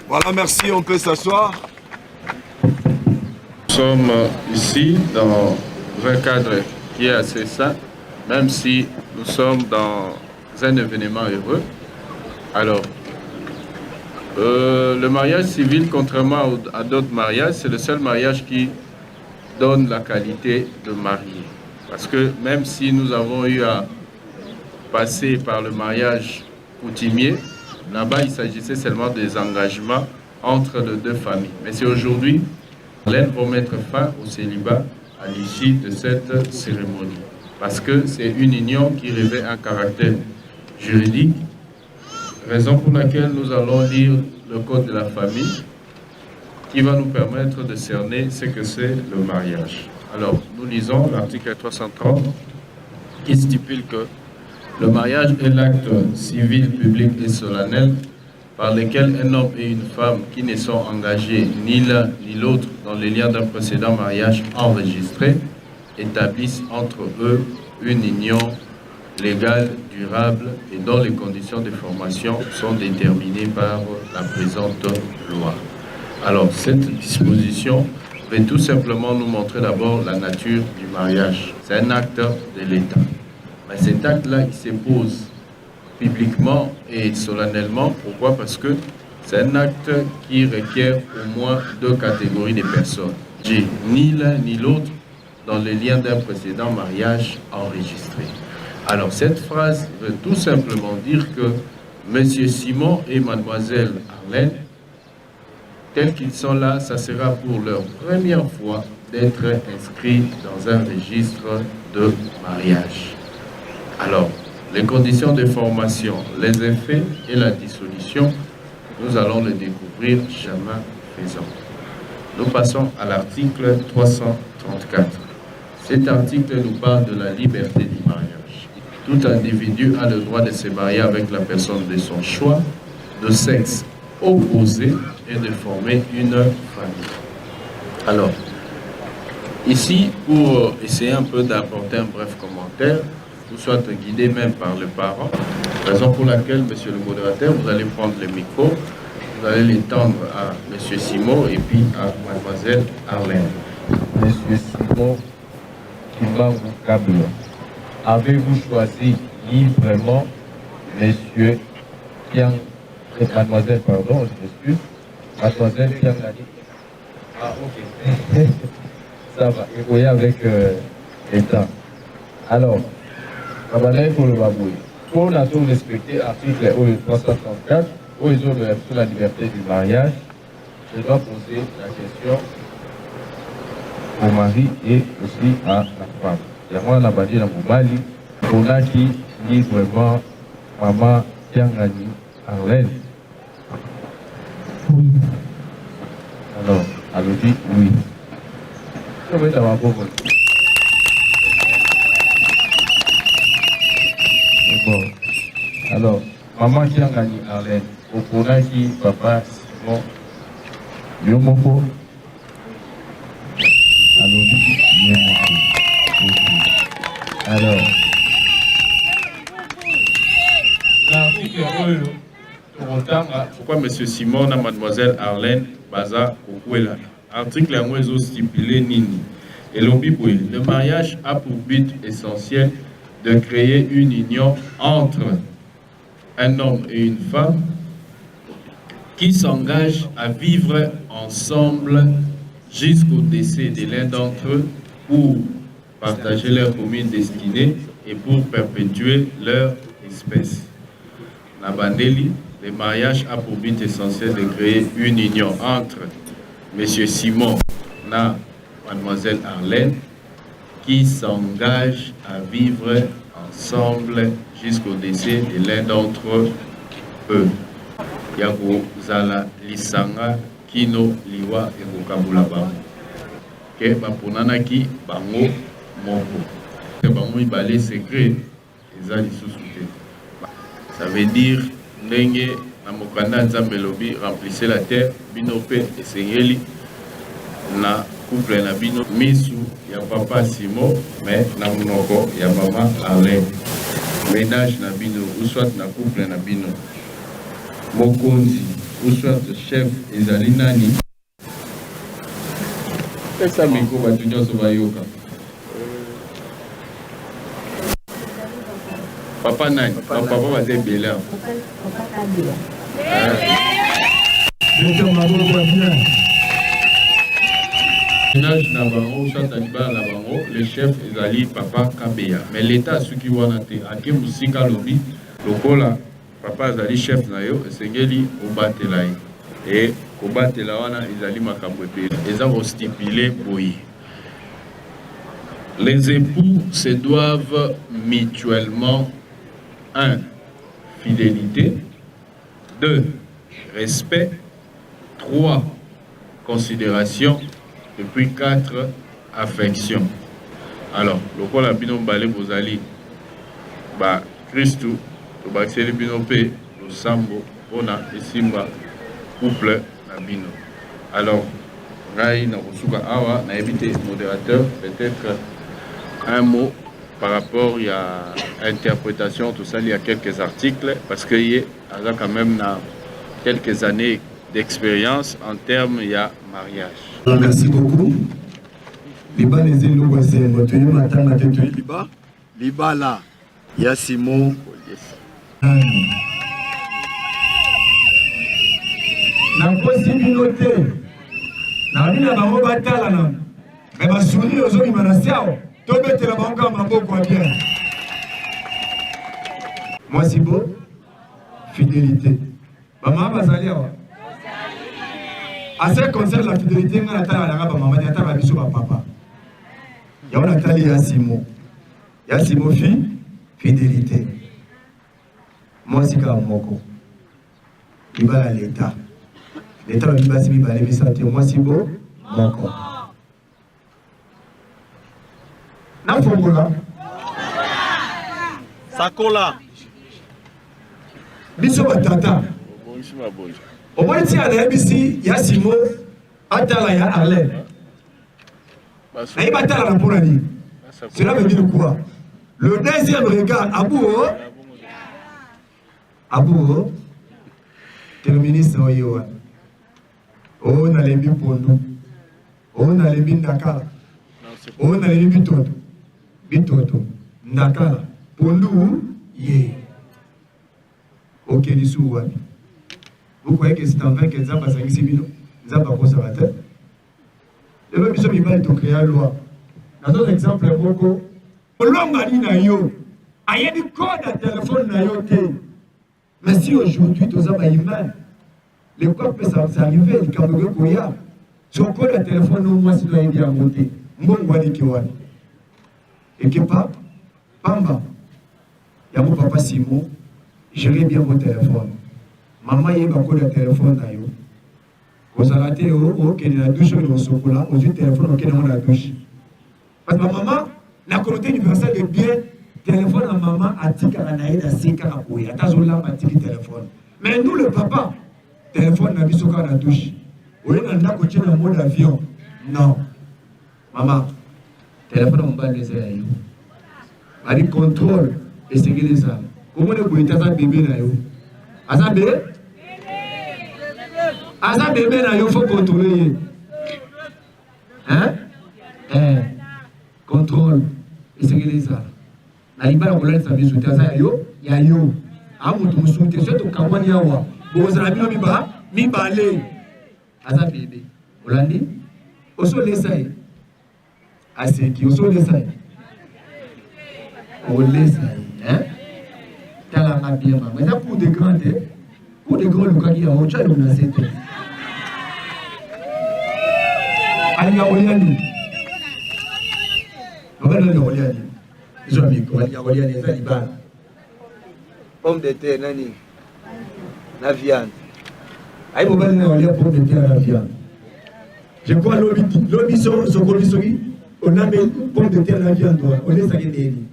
Voilà, merci, on peut s'asseoir. Nous sommes ici dans un cadre qui est assez sain, même si nous sommes dans un événement heureux. Alors, le mariage civil, contrairement à d'autres mariages, c'est le seul mariage qui donne la qualité de marié. Parce que même si nous avons eu à passer par le mariage coutumier, là-bas, il s'agissait seulement des engagements entre les deux familles. Mais c'est aujourd'hui, l'Inde va mettre fin au célibat à l'issue de cette cérémonie. Parce que c'est une union qui revêt un caractère juridique, raison pour laquelle nous allons lire le code de la famille qui va nous permettre de cerner ce que c'est le mariage. Alors, nous lisons l'article 330 qui stipule que le mariage est l'acte civil, public et solennel par lequel un homme et une femme qui ne sont engagés ni l'un ni l'autre dans les liens d'un précédent mariage enregistré établissent entre eux une union légale, durable et dont les conditions de formation sont déterminées par la présente loi. Alors, cette disposition veut tout simplement nous montrer d'abord la nature du mariage. C'est un acte de l'État. Mais cet acte-là, il s'impose publiquement et solennellement. Pourquoi Parce que c'est un acte qui requiert au moins deux catégories de personnes. J'ai ni l'un ni l'autre dans les liens d'un précédent mariage enregistré. Alors cette phrase veut tout simplement dire que Monsieur Simon et Mademoiselle Arlène, tels qu'ils sont là, ça sera pour leur première fois d'être inscrits dans un registre de mariage. Alors, les conditions de formation, les effets et la dissolution, nous allons les découvrir chemin faisant. Nous passons à l'article 334. Cet article nous parle de la liberté du mariage. Tout individu a le droit de se marier avec la personne de son choix, de sexe opposé et de former une famille. Alors, ici, pour essayer un peu d'apporter un bref commentaire, ou soit guidé même par les parents, raison pour laquelle, monsieur le modérateur, vous allez prendre le micro, vous allez l'étendre à monsieur Simon et puis à mademoiselle Arlène. Monsieur Simon Kimbangu Kabila, avez-vous choisi librement monsieur Kiang, mademoiselle, pardon, je m'excuse, mademoiselle Kiangani Ah, ok. Ça va, et voyez avec l'État. Alors, babandaki koloba boye mpona to respecter article oyo 334 oyo ezoloba biso la liberté du mariage, je dois poser la question au mari et aussi à la femme. Yango wana bandi na mobali: mponaki librement mama Kiangani Arlène? Oui. Alors, alobi oui. Tobeta maboko. Bon, alors, mama Kiangani Arlène, oponaki papa Simon yo moko? Alobi ye moko. Alors, l'article oyo tokotanga Pourquoi monsieur Simon na mademoiselle Arlène baza kokwelana? Article yango ezostipule nini? Elobi boye: le mariage a pour but essentiel de créer une union entre Un homme et une femme qui s'engagent à vivre ensemble jusqu'au décès de l'un d'entre eux pour partager leur commune destinée et pour perpétuer leur espèce. Na bandeli, le mariage a pour but essentiel de créer une union entre Monsieur Simon na Mademoiselle Arlène qui s'engagent à vivre ensemble jusqu'au décès de l'un d'entre eux. Ya kozala lisanga kino liwa ekokabola bango. Ke baponanaki bango moko. Bango mibale secret eza lisusu te. Ça veut dire ndenge na mokanda ya Nzambe elobi remplissez la terre, bino pe esengeli na couple na bino misu ya papa Simon mais na munoko ya mama Arlene, menage na bino ou soit na couple na bino mokonzi ou soit chef ezali nani? Pesa micro bato nyonso bayoka. Papa nani? Papa baza ebele awa. Ménage na bango soit na libala na bango le chef ezali papa Kabeya mais l'etat asuki wana te ake mosika alobi lokola Papa azali chef na yo esengeli obatela ye et kobatela wana ezali makambo ebele eza ko stipuler boye les epoux se doivent mutuellement un fidelite deux respect trois consideration et puis 4 affection alors lokola bino mibale bozali ba kristu tobakiseli bino mpe losambo mpona esimba couple na bino alors ngai nakosuka awa nayebi te modérateur peut-être un mot par rapport ya interprétation tosali ya quelques articles parce que ye aza quand même na quelques années d'experience en terme ya mariage. Merci beaucoup. Libala eza eloko ya esengo, toye matanga te, toye liba libala ya Simon Nakosi bino te, nabi na bango batalana me basuni ozobima na se awa, tobetela bango kaka maboko ya bien. Mwasi bo fidelite Ba mama bazali awa. À ce concerne la fidélité, nga natala nanga ba mama, natala biso ba papa. Yango natali ya Simo. Ya Simo fi fidélité. Mwasi kaka moko. Libala l'État. L'État balobi basi mibale misato te, mwasi bo moko. Nafongola. Sakola. Biso batata. Omoni ntina nayebisi ya Simo atala ya Arlene. Nayebi atala na mpona nini? Cela veut dire quoi? Le deuxième regard, Abou, Abou, terminus oyo wana. Oh nalembi pondu. Oh nalembi ndakala. Oh nalembi bitoto. Bitoto. Ndakala. Pondu ye. Ok lisusu wapi? Vous croyez que c'est en vain que Nzambe asangisi bino? Nzambe akosaka te. Lelo biso mibali to créa loi. Nazo exemple moko olongani na yo ayebi code ya telefone na yo te. Mais si aujourd'hui toza ba humain, le quoi peut s'arriver, likambo ekoki koya. Soki na telefone no mwasi no ayebi yango te, mbongo wana eke wapi? Eke pa pamba. Yango papa Simon, gérez bien vos téléphones. Mama yeba code ya telefone na yo. Kozala te okende na douche okende kosokola, ozwi telefone okende yango na douche. Parce que ba maman na communauté universelle de bien téléphone ya maman atikaka na ye na se kaka boye ata azolamba atiki téléphone. Mais nous le papa téléphone na biso kaka na douche. Oye na ndako otie na mode avion. Non. Mama téléphone ya mobali eza ya yo. Bali contrôle esengeli ezala. Komona boye te aza bebe na yo. Aza be? Aza bebe na yo faut contrôler ye. Hein? Eh, contrôle esengeli ezala na libala kolalisa miso te aza ya yo ya yo. A moto mosusu te. Soki tokabwani awa, bokozala bino miba mibale. Aza bebe. Olandi? Osi olesa ye? Aseki, osi olesa ye? Olesa ye, hein? Tala nga bien mama. Eza cour de grand te. Cour de grand olukaki yango, otya elongi na se te. Alinga kolia nini? Mobali alinga kolia nini? Ezwa micro, alinga kolia nini? Eza libala. Pomme de terre na nini? Na viande. Ayi mobali na kolia pomme de terre na viande. Je crois lobi lobi so sokomi soki olambi pomme de terre na viande wana olesaki ndeni.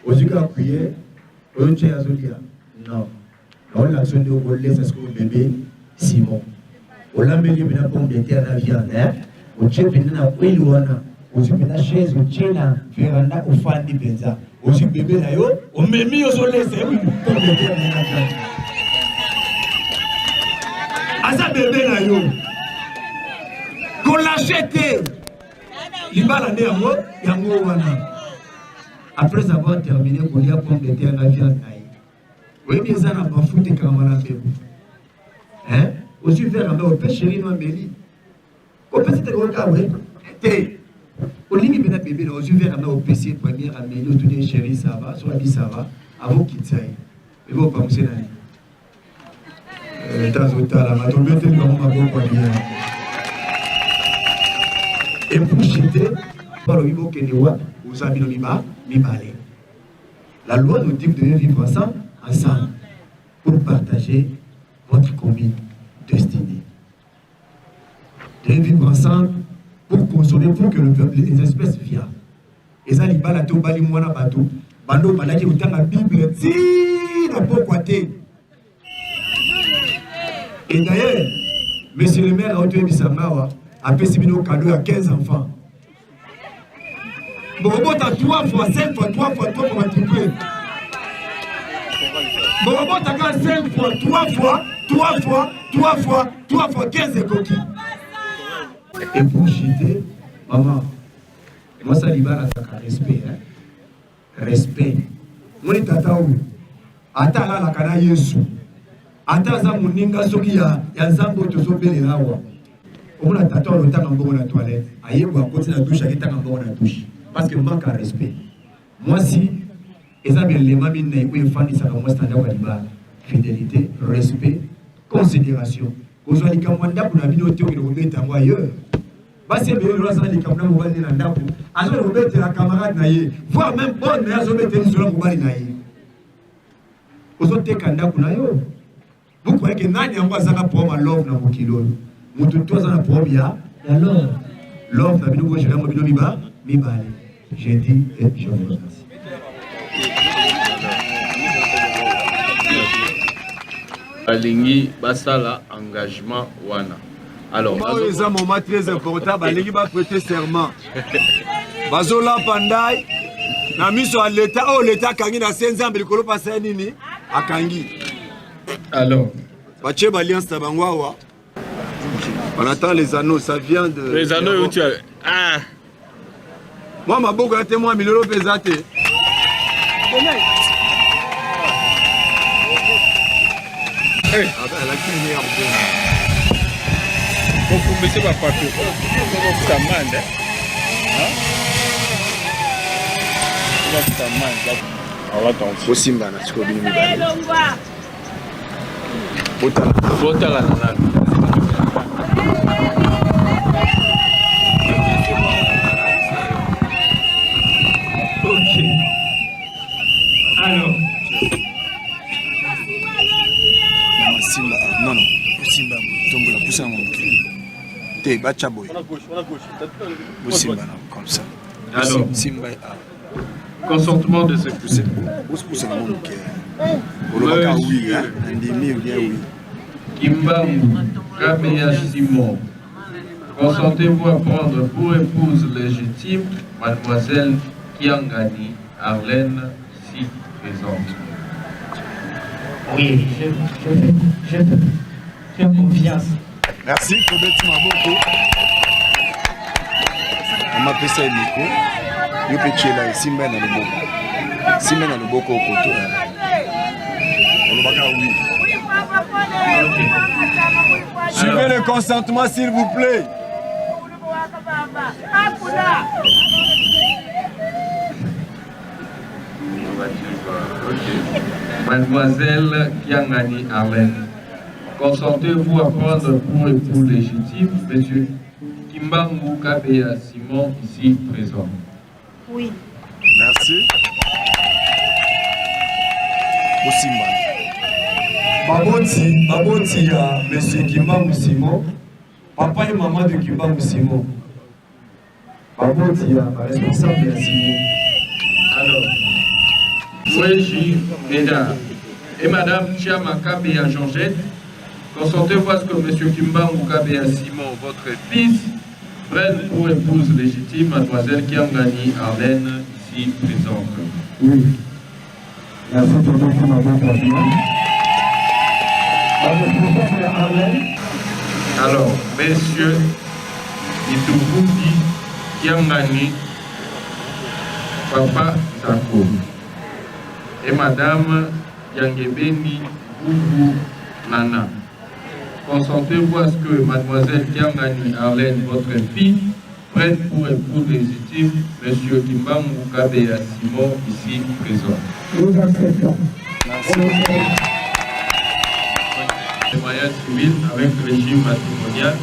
Ozwi kaka cuillère oyo tye azolia. Non. Naolakisa nde okolesa sikoyo bebe Simon. Olambeli ye mpena pomme de terre na viande hein? Otie mpenza na kweli wana, ozwi mpenza chaise otie na veranda ofandi mpenza, ozwi bebe na yo omemi yo ozolesa ye pomme de terre na viande. Aza bebe na yo, kolashe te libala nde yango yango wana. Après avoir terminé kolia pomme de terre na viande na ye, oyebi eza na mafuta ekangama na mbebo hein? Ozwi verre ambe ope chéri no ameli kopesi te koyoka we te olingi mpena bebe na ozwi verre ambe opesi ye première ameli otuni ye chéri ça va so abi ça va avokitisa ye ebe opanguse na ye tazotala tobeteli bango maboko ya bien epushi te balobi bokende wapi oza bino miba mibale. La loi nous dit que vous devez vivre ensemble, ensemble pour partager votre commune destinée. Vous devez vivre ensemble pour consommer, pour que le peuple, les espèces viennent. Eza libala te obali mwana bato bando obandaki kotanga Bible ti na pokwa te. Et d'ailleurs, monsieur le maire aotoyebisa nga awa apesi bino cadeau ya 15 enfants. Bokobota 3 fois 5 fois 3 fois 3 fois batriple. Bokobota kaka 5 fois 3 fois 3 fois 3 fois 3 fois 15 ekoki. Et pour chuter, maman, mwasi ya libala azalaka respect, hein? Respect. Moni tata oyo ata alalaka na Yesu, ata aza moninga soki ya, ya Nzambe oyo tozobelela awa. Omona tata oyo otanga mbongo na toilette, ayebwa akoti na douche, akitanga mbongo na douche parce que manque ya respect. Mwasi eza bilema minei oyo efandisaka mwasi na ndako ya libala: fidelité, respect, considération. Kozwa likambo ya ndako na bino te okende kobeta yango ailleurs. Basi ebele lelo aza na likambo na mobali na ndako, azali kobetela camarade na ye, voire même bonne na ye azobetela lisolo ya mobali na ye. Ozoteka ndako na yo. Vous croyez que nani yango azanga problème ya love na mokili oyo? Moto to aza na problème ya ya love. Love na bino bogere yango bino miba mibale. Je dis et je vous remercie. Balingi basala engagement wana. Alors, oyo eza moment très important, balingi ba prêter serment. Bazolapa ndai na miso ya leta oyo leta akangi na se Nzambe likolo pasa ya nini akangi. Alors, batie ba alliance na bango awa. On attend les anneaux, ça vient de Les anneaux où tu as ah mwa maboko ya te mwa milolo mpe eza te. Bofumbisi bapapier bafuta mande bafuta mande. Bosimbana sikoyo bino mibale botala botala na nani. Ok. Alors. Simba, non, non, Simba, tombola, poussa mon te, bacha boy. Simba, comme ça. Alors. Simba, ah. Consentement de ce pousse, pousse, pousse, mon olobaka oui, hein, ndimi ou bien oui. Kimbangu, Kabeya Simon, consentez-vous à prendre pour épouse légitime mademoiselle Kiangani Arlène, si présente? Oui, je fais confiance. Merci, tobeti maboko. Mama pesa ye micro. Yo mpe tiela ye, simba ye na loboko. Simba ye na loboko okoto. Suivez le consentement s'il vous plaît. Mademoiselle Kiangani Arlène, consentez-vous à prendre pour époux légitime Monsieur Kimbangu Kabeya Simon, ici présent? Oui. Merci. Bosimba. Baboti, baboti ya Monsieur Kimbangu Simon, papa et maman de Kimbangu Simon. Baboti ya ba responsable ya Simon. Alors, Mweji Médard et Madame Chiama Kabeya Georgette, consentez-vous à ce que Monsieur Kimbangu Kabeya Simon, votre fils, prenne pour épouse légitime Mademoiselle Kiangani Arlène, ici présente? Oui. Merci tobeti maboko ya bien. Ba responsable ya Arlène. Alors, Messieurs Itukubi Kiangani, Papa Zako et Madame Yangebeni Boubou Nana, consentez-vous à ce que Mademoiselle Kiangani Arlène, votre fille, prenne pour époux légitime Monsieur Kimbangu Kabeya Simon, ici présent? Nous acceptons. Le mariage civil avec régime matrimonial,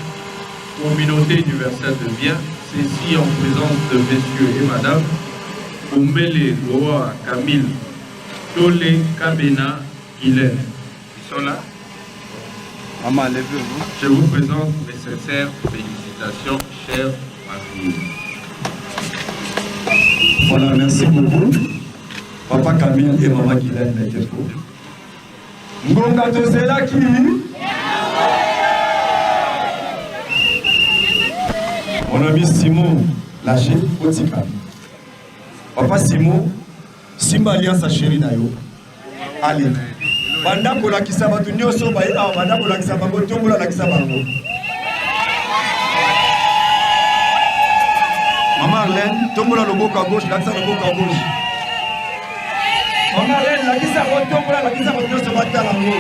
communauté universelle de biens, ceci en présence de Messieurs et Madame Ombele Loa Camille, Tole Kabena Guylaine. Ils sont là? Maman, levez-vous. Je vous présente mes sincères félicitations, chers mariés. Voilà, merci beaucoup. Papa Camille et Maman Guylaine Meteko. Ngonga tozelaki. Mon ami Simon Lagé Otika. Papa Simon, simba alliance chérie na yo. Allez. Banda kolakisa bato nyonso baye awa, banda kolakisa bango, tombola lakisa bango. Maman Arlène, tombola loboko à gauche, lakisa loboko à gauche. Maman Arlène, lakisa yango, tombola lakisa bato nyonso batala yango.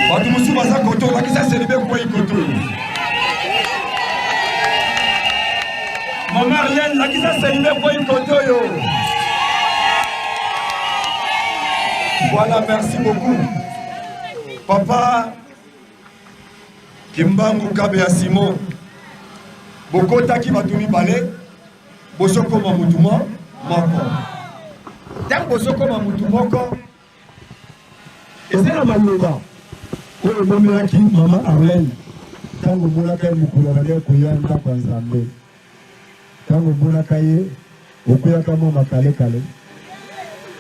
Bato mosusu baza koto, lakisa selibe kwei koto. Maman Arlène, lakisa selibe kwei koto yo. Voilà, merci beaucoup. Papa Kimbangu Kabeya Simon, bokotaki bato mibale, bozokoma mutu moko. Ntango bozokoma mutu moko, eza na maloba oyo obomelaki mama Arlène ntango omonaka ye mokolo abandaki koya ndako ya Nzambe. Ntango omonaka ye okweyaka mwa makalekale.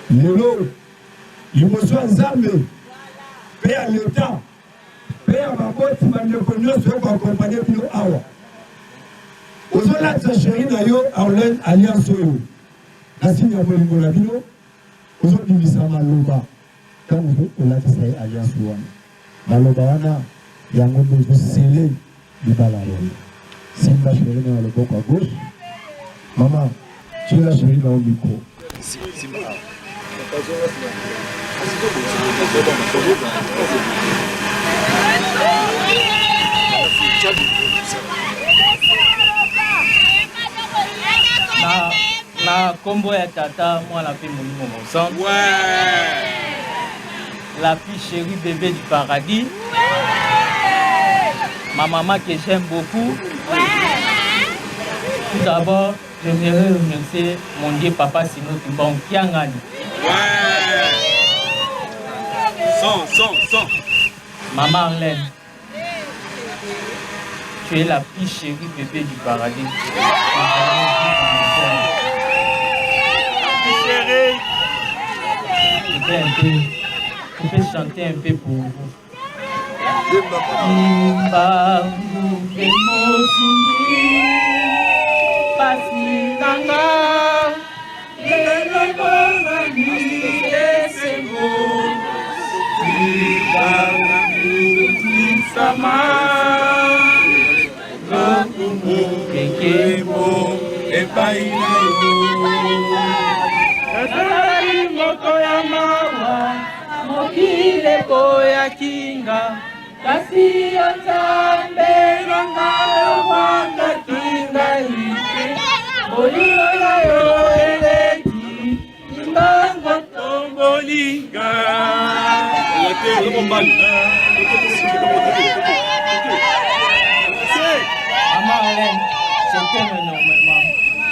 Lelo liboso ya Nzambe mpe ya leta mpe ya baboti bandeko nyonso oyo koakompanye bino awa, ozolatisa sheri na yo Arlène alliance oyo na signe ya bolingo na bino, ozobimisa maloba ntango olatisa ye alliance wana. Maloba wana yango nde ezosele libala oyo. Simba sheri na loboko ya gauche. Mama, tiela sheri na yo micro. Na, na kombo ya tata mwana mpe molimo mosantu. La plus chérie bébé du paradis. Ouais. Ma maman que j'aime beaucoup. Ouais. Tout d'abord, j'aimerais remercier mon Dieu papa Simon Kimbangu Kiangani. Ouais. Son, son, son. Maman Arlène, tu es la plus chérie bébé du paradis. Je peux chanter un peu pour vous. Kimbangu pe mosungi pasi nanga lelo ekomani esengo Sama lokumu nkembo epai na yo. Nazali moto ya mawa. Oboyaki nga kasi yo Nzambe na nga obwakaki ngai te. Bolingo na yo eleki libanga tombolinga. Maman Hélène, je t'aime énormément.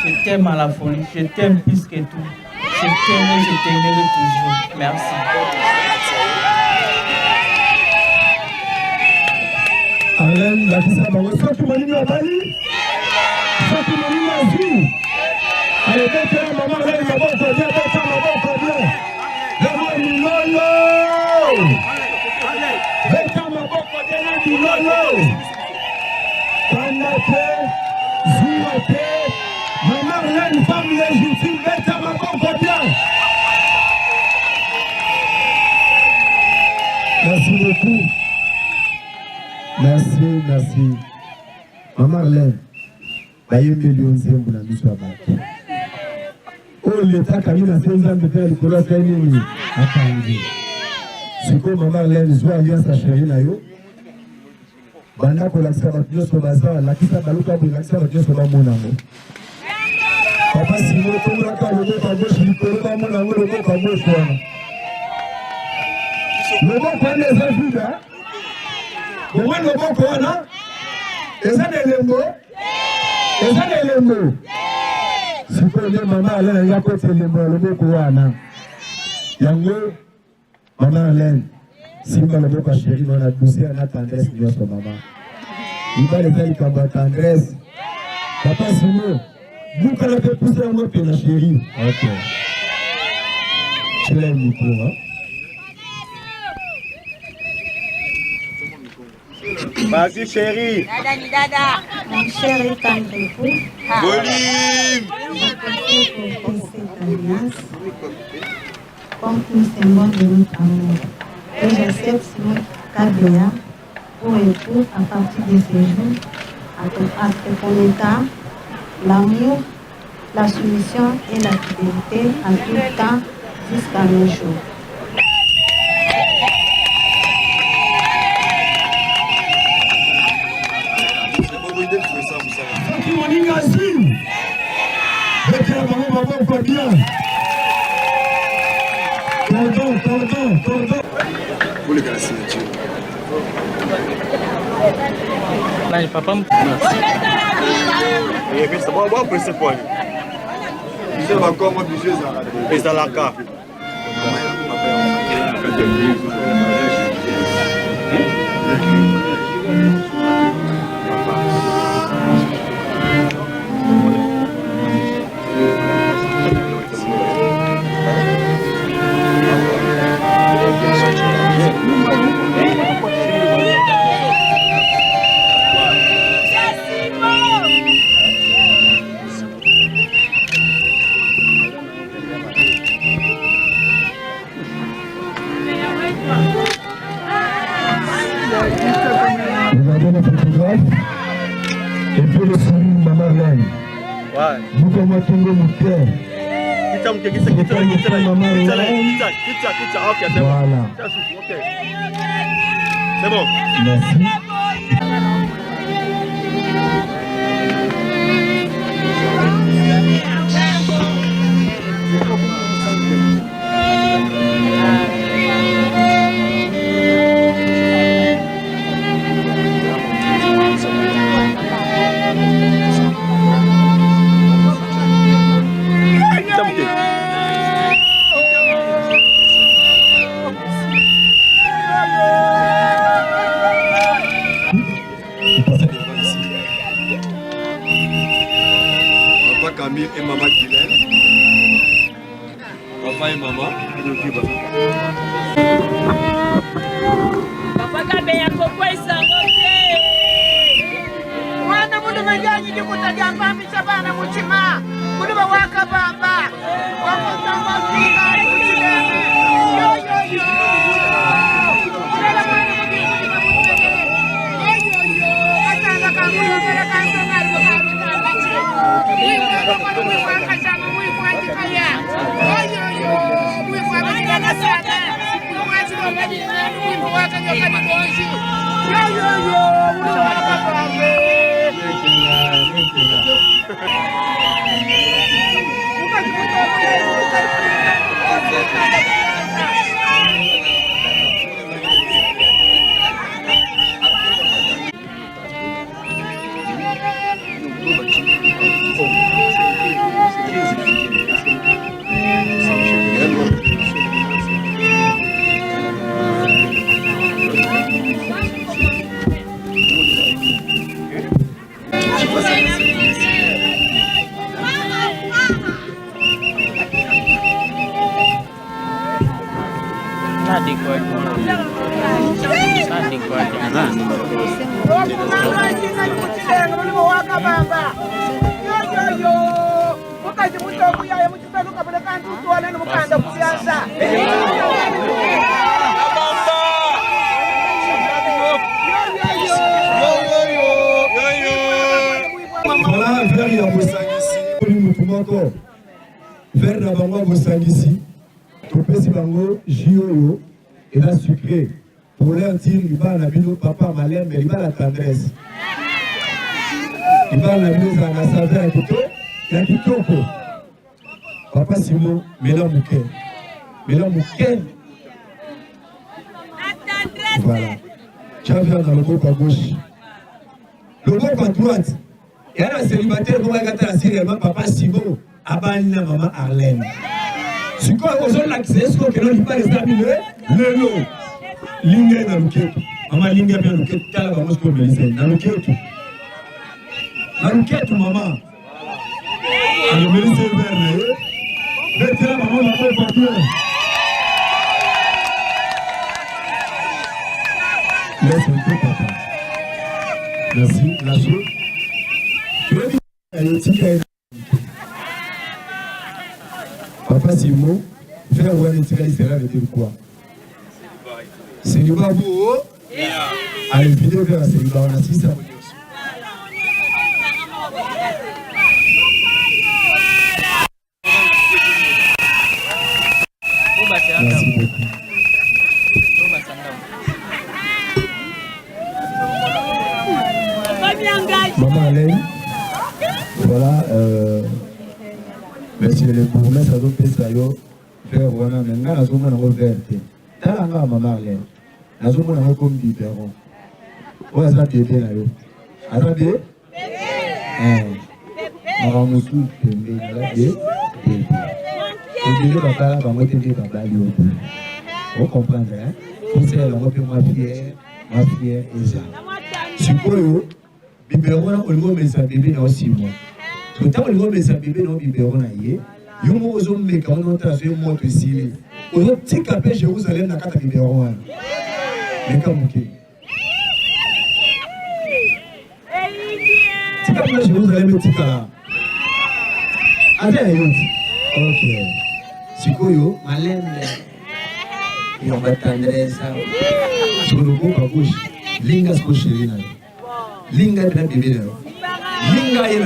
Je t'aime à la folie. Je t'aime plus que tout. Je t'aime et je t'aimerai toujours. Merci. Arlène, lakisa bango soki moninga abali, soki moninga azwi, alobetela mama Arlène maboko bien, beta maboko bien, yango milolo, beta maboko bien na milolo, kanda te, zuwa te, mama Arlène femme légitime, beta maboko bien. Merci beaucoup. Merci, merci. Maman Arlène, bayembeli yo nzembo na miso ya bato. Oyo leta akangi na se, Nzambe mpe na likolo asali nini? Akangi. Sikoyo Mama Arlène, zwa alliance ya chérie na yo. Banda kolakisa bato nyonso baza, lakisa baluka boye, lakisa bato nyonso bamona yango. Papa Simon, tombolaka loboko ya gauche likolo, bamona yango, loboko ya gauche wana. Loboko wana eza vide. Bomoni loboko wana eza na elembo, eza na elembo. Sikoyo nde mama Alain alingi akotisa elembo ya loboko wana. Yango mama Alain, simba loboko ya chérie na douceur na tendresse nyonso mama. Libala eza likambo ya tendresse. Papa Simon, bukana mpe pusa yango mpe na chérie. Ok. Tu l'as micro, hein? Vas-y chérie. Dada ni dada. Mon cher et tendre époux, Volume. j'apprécie pour cette alliance comme tout symbole de notre amour. Et j'accepte Simon Kabea pour époux à partir de ce jour, à ton état, l'amour, la soumission et la fidélité en tout temps jusqu'à nos jours. Soki moninga azwi, betela bango maboko bien. Cordon, cordon, cordon. Boleka na signature. Nani papa? Bon, bon, biso bakongo biso ezalaka. Regardez le photographe et puis le sourire maman Arlène. Ouais. Buka kingo moke. Kita moke, kita, kita, kita, kita, kita, kita, kita, ok, c'est bon. Voilà. Ok. C'est bon. Merci. Kita moke. Vous passez devant ici. Papa Camille et maman Guylaine. Papa et maman. Papa Kabeya kokweisa ngo te. Mwana mulume lyanyi likuta lyambambisa bana mutima mulume wakabamba wakosambasinga kuchileme yoyoyo ulela mwana mubimulimamutelele yoyoyo katanga kakulongela kansongalikokalutambaci mwimwakasama mwimwajikaya yoyoyo mwimwabajilakasana mwimwajilongalina. Voilà verre ya bosangisi oli motu moko verre na bango ya bosangisi topesi bango jus oyo eza sucré pour leur dire libala na bino papa malembe libala tendresse libala na bino ezala na saveur ya kitoko ya kitoko papa Simon mela moke mela moke voilà tia verre na loboko ya gauche loboko ya droite ya na célibataire moko ayaka tala si réellement papa Simon abali na mama Arlène sikoyo ozolakisa ye sikoyo keno libala eza bino lelo linga ye na loketo mama linga mpe na loketo tala bango sikoyo melisa ye na loketo na loketo mama alomelisa ye verre na ye betela mama maboko bien. Laisse un peu papa. Merci. Lâchez. Papa Simon, frère wana etikali cela veut dire quoi? Célibat bo allez vidéo vers célibat wana sisa Merci beaucoup. Maman Alain, voilà, monsieur le bourgmestre azopesa yo verre wana me ngai nazomona yango verre te tala nga mama Arlene nazomona yango comme biberon oyo aza bebe na yo aza be makambo mosusu pembeni aza be bebe ebele babala bango te nde babali yo boye ocomprendre kosala bango mpe mwa fiere mwa fiere eza sikoyo biberon wana olingi omelisa bebe na yo simo so ntango olingi omelisa bebe na yo biberon na ye yo moko ozomeka wana otala soki moto esili ozotika mpe Jérusalem na kati ya biberon wana meka moke tika mpona Jérusalem etikala ata ya yo ti ok sikoyo malembe ya batendresse sikoyo loboko ya gauche linga sikoyo chéri na yo linga mpena bebe na yo linga ye na yo.